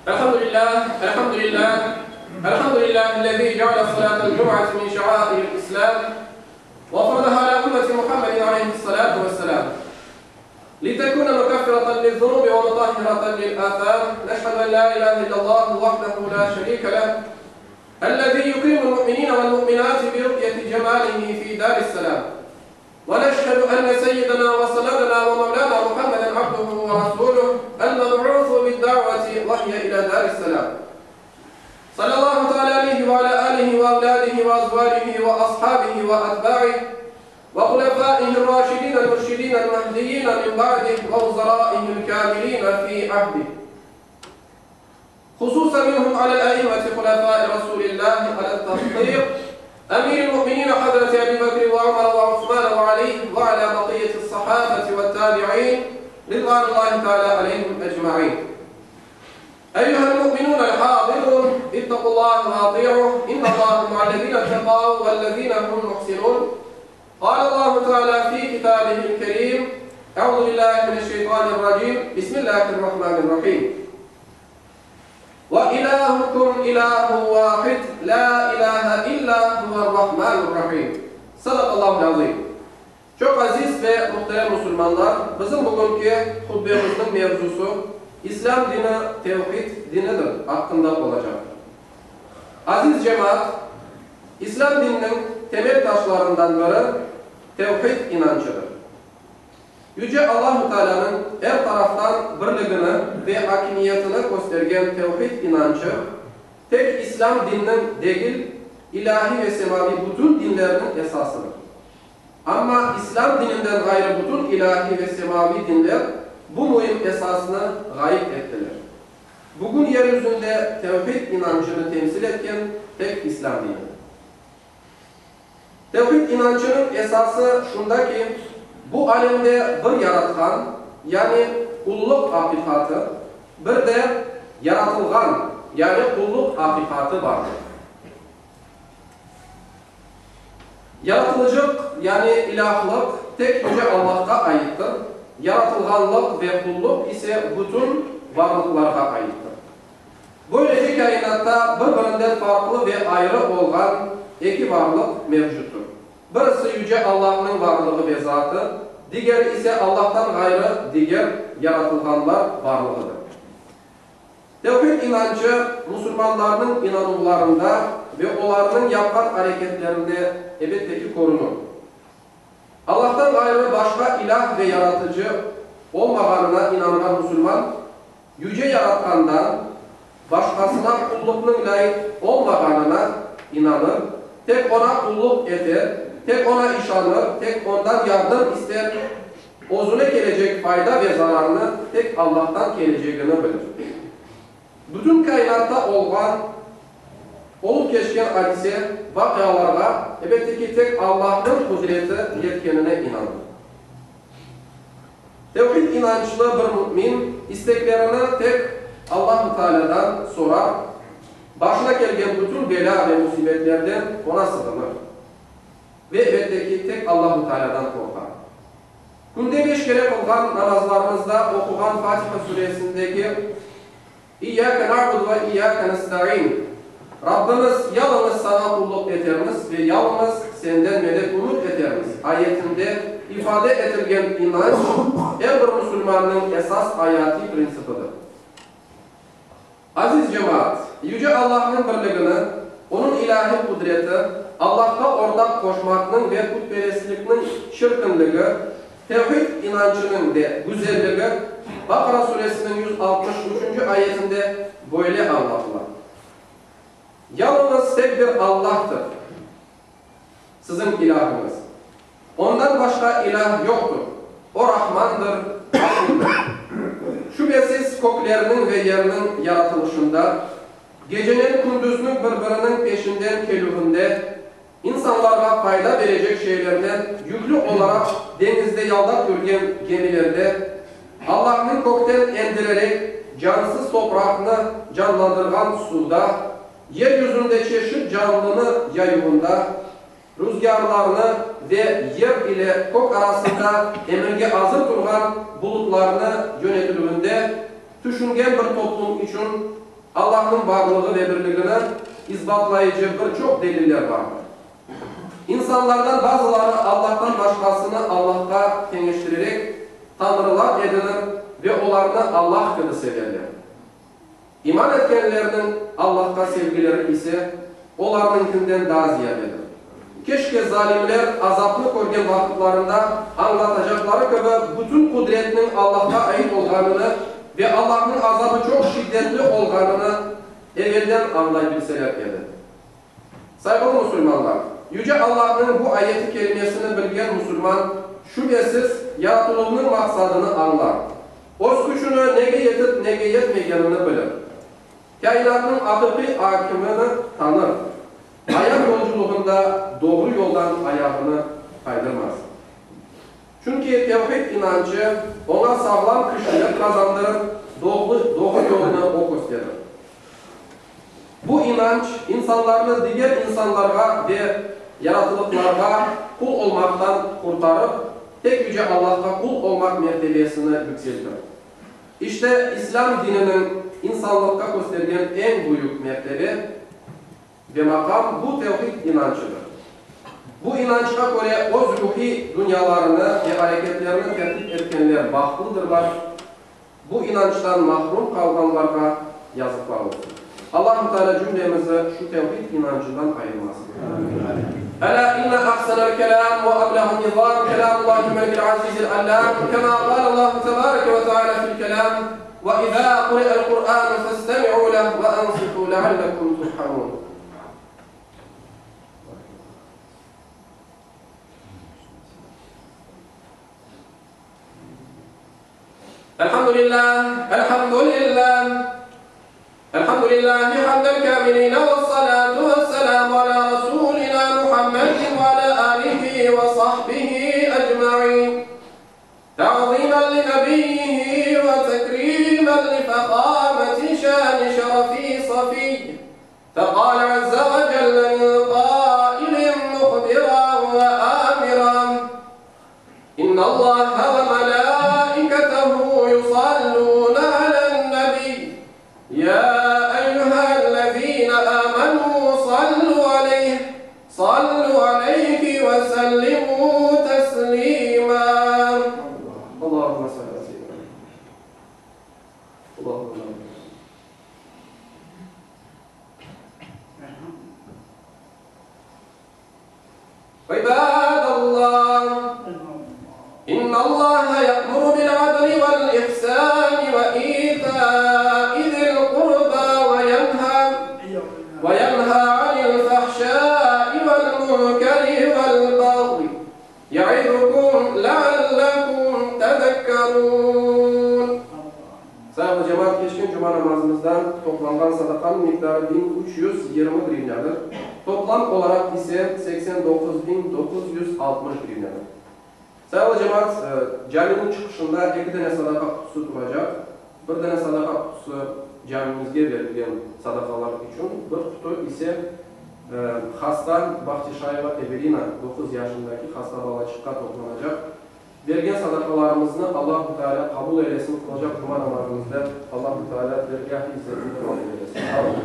Elhamdülillah, elhamdülillah, elhamdülillahi'l-lezî ceale salâtel cum'ati min şe'âiril İslâm ve faradaha alâ ümmeti Muhammedin aleyhissalâtu vesselâm. Litekûne mukeffireten liz-zunûbi ve mutahhireten lil-âthâm. Neşhedü en lâ ilâhe illallahu vahdehu lâ şerîke leh, ellezî yukrimul mu'minîne vel-mu'minâti bi ru'yeti cemâlihi fî dâris-selâm. Ve neşhedü enne seyyidena ve senedena ve mevlâna Muhammeden abduhu ve rasûluh, el-meb'ûsu bid-da'veti ve hiye ilâ dâris-selâm. Sallallahu teâlâ aleyhi ve alâ âlihi ve evlâdihi ve azvâcihi ve ashâbihi ve etbâ'ih ve hulefâihir-râşidînel-mürşidînel mehdiyîne min ba'dih ve vuzerâihil-kâmilîne fî ahdih. Hususen minhum alel-e'immeti hulefâi Rasûlillâhi alel-tehkîk, Emîril-mu'minîne Hazreti Ebî Bekri ve Ömer ve Osmane ve Alî ve alâ bakiyyeti's-sahâbeti ve't-tâbi'în ridvânullâhi teâlâ aleyhim ecmaîn. Eyyühel-mu'minûnel-hâzirûn, ittaqullâhe ve atî'uh, innallâhe ma'allezîne ittekav vellezîne hum muhsinûn. Kâlellâhu teâlâ fî kitâbihil-kerîm, Eûzü billâhi mineşşeytânirracîm, Bismillâhirrahmânirrahîm. Ve ilâhukum ilâhun vâhid, lâ ilâhe illâ huve'r-rahmânur-rahîm. Sadakallâhul-azîm. Çoq aziz ve muhterem musulmanlar, bizim bugünki hutbemizniñ mevzusı İslâm dini tevhid dinidir aqqında olacaqtır. Aziz cemaat, İslâm dininiñ temel taşlarından biri tevhid inançıdır. Yüce Allahu Taalânıñ er taraftan birligini ve akimiyetini köstergen tevhid inançı, tek İslâm dininiñ degil, ilâhiy ve semaviy bütün dinlerniñ esasıdır. Amma İslâm dininden ğayrı bütün ilâhiy ve semaviy dinler bu müim esasnı ğayıp ettiler. Bugün yer yüzünde tevhid inançını temsil etken tek İslâm dinidir. Tevhid inançınıñ esası şunda ki, bu alemde bir Yaratqan, yani qulluq aqiqatı, bir de yaratılğan, yani qulluq aqiqatı bardır. Yaratılıcıq, yani ilâhlıq tek Yüce Allahqa aittir, yaratılğanlıq ve qulluq ise bütün varlıqlarğa aittir. Böylece kâinatta bir-birinden farqlı ve ayrı olğan eki varlıq mevcuttır. Birisi Yüce Allahnıñ varlığı ve zatı, digeri ise Allahtan ğayrı diger yaratılğanlar varlığıdır. Tevhid inançı musulmanlarnıñ inanuvlarında ve olarnıñ yapqan areketlerinde, elbette ki, körünir. Allahtan ğayrı başqa ilâh ve yaratıcı olmağanına inanğan musulman, Yüce Yaratqandan başqasına qulluqnıñ lâyıq olmağanına inanır, tek Oña qulluq eter, tek Oña işanır, tek Ondan yardım ister, özüne kelecek fayda ve zararnı tek Allahtan kelecegini bilir. Bütün kâinatta olğan, olıp keçken adise, vaqialarğa, elbette ki, tek Allahnıñ qudreti yetkenine inanır. Tevhid inançlı bir mümin isteklerini tek Allahu Tealâdan sorar, başına kelgen bütün belâ ve musibetlerden Oña sığınır ve, elbette ki, tek Allahu Tealâdan qorqar. Künde beş kere qılğan namazlarımızda oquğan Fatiha suresindeki İyyâke na'budu ve iyyâke nesta'in, Rabbimiz, yalıñız Saña qulluq etermiz ve yalıñız Senden medet ümüt etermiz ayetinde ifade etilgen inanç er bir musulmannıñ esas ayatiy printsipidir. Aziz cemaat, Yüce Allahnıñ birligini, Onıñ ilâhiy qudreti, Allahqa ortaq qoşmaqnıñ ve putperestlikniñ çirkinligi, Tevhid inançınıñ de güzelligi Baqara suresiniñ 163-nci ayetinde böyle añlatıla, Yalıñız tek bir Allahtır, siziñ ilâhıñız. Ondan başqa ilâh yoqtur. O Rahmandır, Rahimdir. Şübesiz, köklerniñ ve yerniñ yaratılışında, gecenen kündüzniñ bir-biriniñ peşinden kelüvinde, İnsanlarğa fayda berecek şeylernen yüklü olaraq deñizde yaldap yürgen gemilerde, Allahnıñ kökten endirerek cansız topraqnı canlandırğan suvda, yer yüzünde çeşit canlını yayuvında, ruzgârlarnı ve yer ile kök arasında emirge azır turğan bulutlarnı yönetilüvinde tüşüngen bir toplum içün. Allahnıñ barlığı ve birligini isbatlayıcı bir çoq deliller bardır. İnsanlardan bazıları Allahtan başqasını Allahqa teñeştirerek, tañrılar edinir ve olarnı Allah kibi severler. İman etkenlerniñ Allahqa sevgileri ise olarnıñkinden daa ziyadedir. Keşke zalimler azapnı körgen vaqıtlarında añlatacaqları kibi bütün qudretniñ Allahqa ait olğanını ve Allahnıñ azabı çoq şiddetli olğanını evelden añlay bilseler edi. Sayğılı musulmanlar! Yüce Allahnıñ bu ayeti kerimesini bilgen musulman, şübesiz, yaratıluvnıñ maqsadını añlar. Öz küçüni nege yetip, nege yetmegenini bilir. Kâinatnıñ aqiqiy akimini tanır. Ayat yolculuğında doğru yoldan ayağını taydırmaz. Çünki tevhid inançı oña sağlam kişilik qazandırır, doğru yolnı o kösterir. Bu inanç insanlarnı diger insanlarğa ve yaratılıqlarğa qul olmaqtan qurtarıp, tek Yüce Allahqa qul olmaq mertebesini yükseltir. İşte, İslâm dininiñ insanlıqqa köstergen eñ büyük mertebe ve maqam bu tevhid inançıdır. Bu inançqa köre öz ruhiy dünyalarını ve areketlerini tertip etkenler bahtlıdırlar, Bu inançtan mahrum qalğanlarğa yazıqlar olsun. Allahu Teala cümlemizi şu tevhid inancından ayırmasın. Elâ inne ahsenel kelâm ve ebleğun nizâm kelâmullâhil melikil azîzil allâm kemâ qâlellâhu tebâreke ve teâlâ fil kelâm ve izâ quri'el Qur'ânu festemi'û leh ve ansitû leallekum turhamûn. Elhamdülillah, elhamdülillah, Elhamdülillahi hamdel kâmilîne vessalâtu vesselâmu alâ rasûlinâ Muhammedin ve alâ âlihi ve sahbihi ecmaîn. Ta'zîmen li nebiyyihi ve tekrîmen li fehâmeti şâni şerefî safî. Feqâle azze ve celle min qâilin muhbiran ve âmiran, İnnallâhe ve melâiketehu yusallûne alen-nebiy, yâ eyyühellezîne âmenû sallû aleyh, sallû aleyhi ve sellimû teslîmâ. Allahümme salli alâ seyyidinâ Muhammed. İbadallah, İnnallaha ya'muru bil-adli vel-ihsani ve ita'i zil-qurba ve yenha ve yenha anil-fahşai vel-munkeri vel-bagyi ya'izukum leallekum tezekkerun. Sayğılı cemaat, keçken cuma namazımızdan toplanğan sadaqanıñ miqdarı 1320 grivnâdır, toplam olaraq ise 89960 grivnâdır. Sayğılı cemaat, caminiñ çıqışında eki dane sadaqa qutusı turacaq. Bir dane sadaqa qutusı camimizge berilgen sadaqalar içün, bir qutu ise hasta Bahtişayeva Evelina, doquz yaşındaki hasta balaçıqqa toplanacaq. Bergen sadaqalarımıznı Allahu Teala qabul eylesin, qılacaq cuma namazımızda Allahu Teala dergâh-i izzetinde nasip eylesin. Amin.